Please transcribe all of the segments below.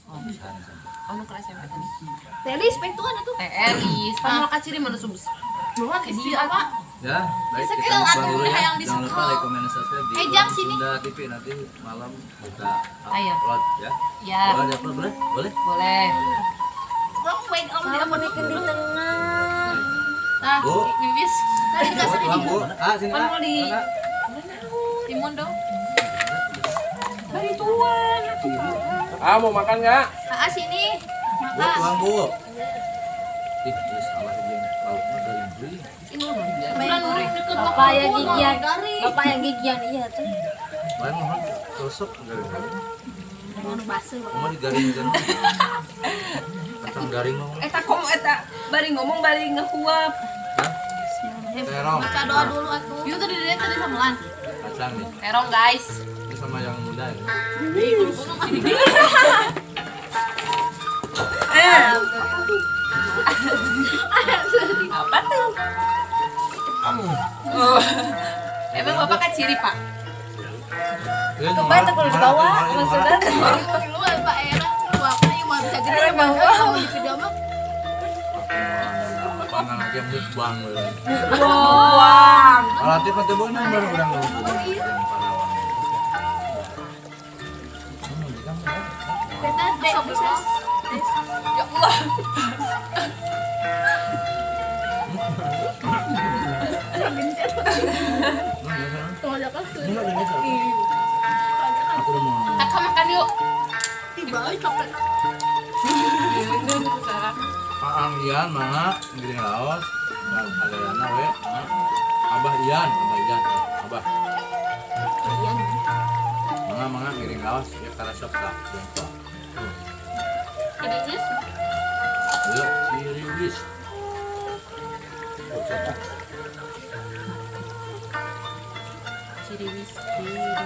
Oh. Pisahan SMP. Oh, nu keur SMP tadi. Telis pentuan atuh. Teh Elis, pan moal kaciri mana subs. Bukan istri apa? Ya, baik kita Sekel mukbang atuh dulu ya. hayang Jangan lupa disekel. like, comment, dan subscribe di Eh, Urang Jang, sini. Sunda TV nanti malam kita Ayo. upload ya. Ya, Boleh diupload boleh? Boleh? boleh. Kurang baik om di apa Bikin di tengah. Nah, Bu. Bibis, tadi Bu, enggak sering tuang, Bu. Ah, sini Pan ah. mau di- Mana? timun dong. Bari tuan atuh, Pak. Ah, mau makan nggak? Ah, sini. Bu, Makan. tuang, Bu. Ih, ini salah dia. Lauknya garing beli. Bulan deket Bapak yang gigian. garing. Bapak yang gigian iya tuh. Lain mohon tusuk garing. Anu baseuh. Mau digaring-garing. Kacang garing mau. Eta komo eta bari ngomong bari ngehuap. Hah? Terong. Baca doa dulu atuh. Itu tadi dia tadi samelan. Kacang nih. Terong guys. Ini sama yang muda ya. Apa tuh? Oh. Emang bapak kaciri pak? Kebayang tuh kalau dibawa maksudnya. Lu Pak Era, bapak yang mau bisa gede bang. Kalau di video mah Pangan lagi mukbang. Wah. Relatif nanti beunang baru urang ngomong. kita besok bisa. Ya Allah. Aku udah mau. Kakak makan yuk. Tiba coklat. Aang Ian mana ngiring Laos. Adayana we. Abah Ian, Abah Ian, Abah. Iya. Mangga mangga ngiring Laos ya karasep tah. Jengkol. Jadi Yuk, ciriwis. Oh, siapa? Ciriwis. Ciriwis.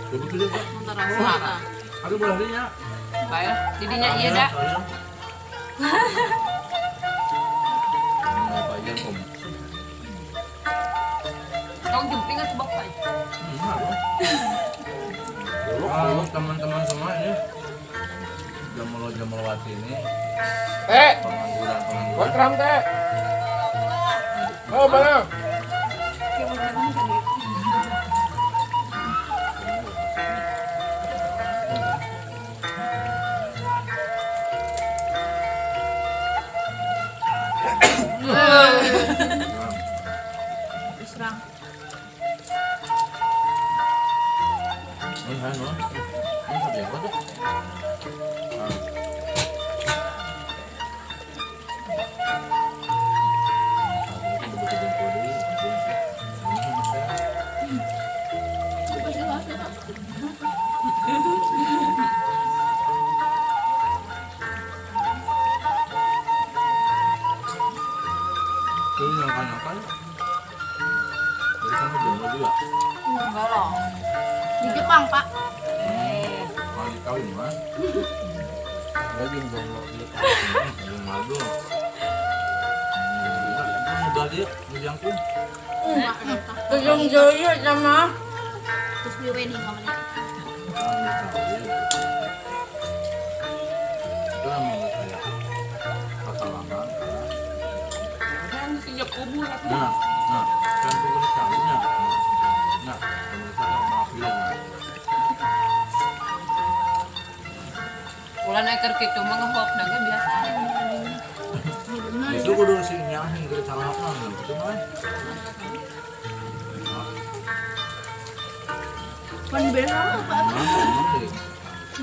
Nonton rasa. Aduh, boleh dinya. Baik, jadinya iya dah. Bapak Ian kom. Tong jempling atuh bapak. Halo teman-teman semua ini Jomblo Jomblowati ini Teh, pengangguran pengangguran. kotram teh. Oh, mana? Diserang. Ini kan, no? Ini satu apa tuh? Ah. Tuh nyangka-nyangka. Jadi kamu jomblo juga? Enggak loh. Di Jepang, Pak. Kalau dikawin mah. Enggak jeung jomblo. Belum madu. Udah dia, ngejangkung. Tujung joyo sama. Terus di wedding kamu nih. Itu emang kayak pengalaman. Kan siap kubur atuh. Nah, nah, kan tuh udah kawinnya. Nah, pemirsa kan maaf bilang. Ulah naik kitu mah ngehuap ge biasa. Itu kudu sih nyahin ke salah apa gitu mah. Pan beda Pak.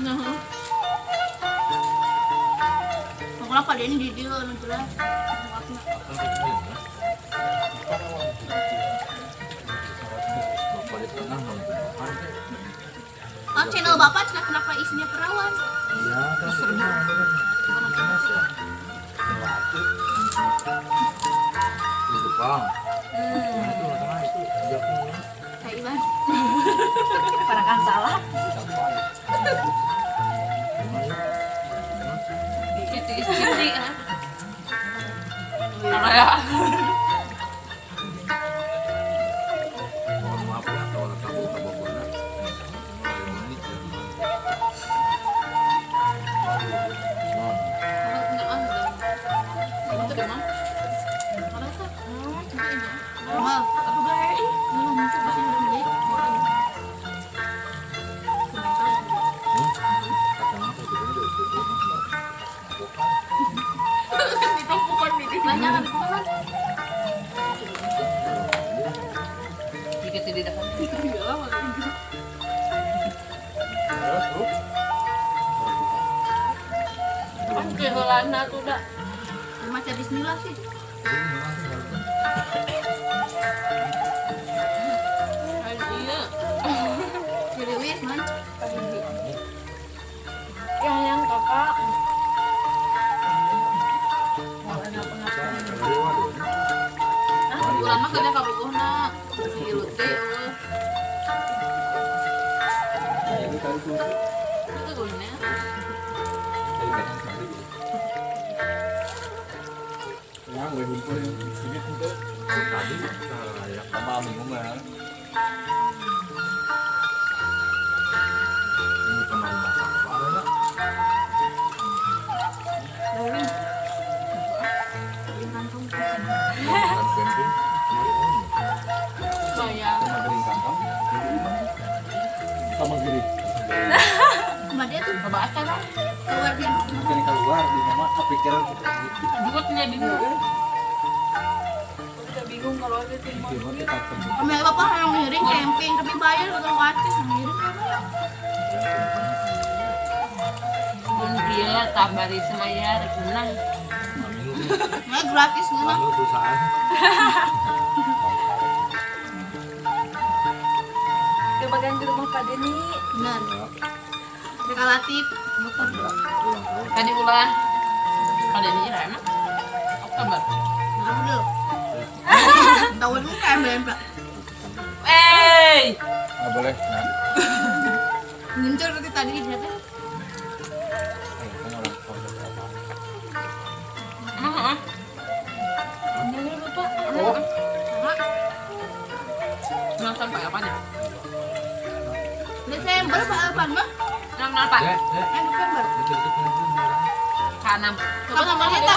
Nah, Nah. Pokoknya pada ini di dia nanti lah. Bapak di tengah nonton makan teh. Oh, channel Bapak cenah kenapa isinya perawan? Iya, kan itu mah. Mas ya. Kang. Mana itu tengah itu jakungnya. Kayak Iwan. Parakan salah. Gimana? Gitu istri ah. Mana ya? Mohon maaf ya kalau kamu kabogona. Mulai manis ya. Mohon. Normal. Apa baik? Kacang apa itu kan itu bukan. Banyak kan bukan? Dikit di depan. Terus tuh. Kan kehelana tuh dah. Macam bismillah sih. Iya. Ciriwis man. Yang kakak. Bulan mah kerja kabogohna. Si Lutfi eueuh. Itu guna. Ya, gue kumpul ini tuh. Tadi kayak Sama minggu mah. ini kemarin masalah apa ya? Bukan camping, kemarin om. Bayar. Sama gering kantong. Sama gering. Sama dia tuh Coba acara. keluar dia. Bukan keluar di mama kepikiran gitu. Duitnya di Udah bingung kalau ada tim. Di mah kita ketemu. Kami bapak yang ngiring camping tapi bayar bukan gratis ngiring apa ya? Pun dia tambah di semaya rek menang. Nggak gratis nggak? Lalu perusahaan. Kebagian di rumah Pak Denny. Benar. Mereka Latif motor. Ulang tahun. Tadi bulan pada ini lah emang Oktober. Udah. Tahun lu kayak mbak. Eh, Nggak boleh. Nah, Ngincer tadi tadi dia teh. kan orang tahun berapa? emang heeh. Ini lupa. Oh, Ulang tahun Pak apanya? Desember Pak Alvan mah. Ulang tahun Pak. Dek, dek. Eh November. Deket-deket. K6. Coba sama kita.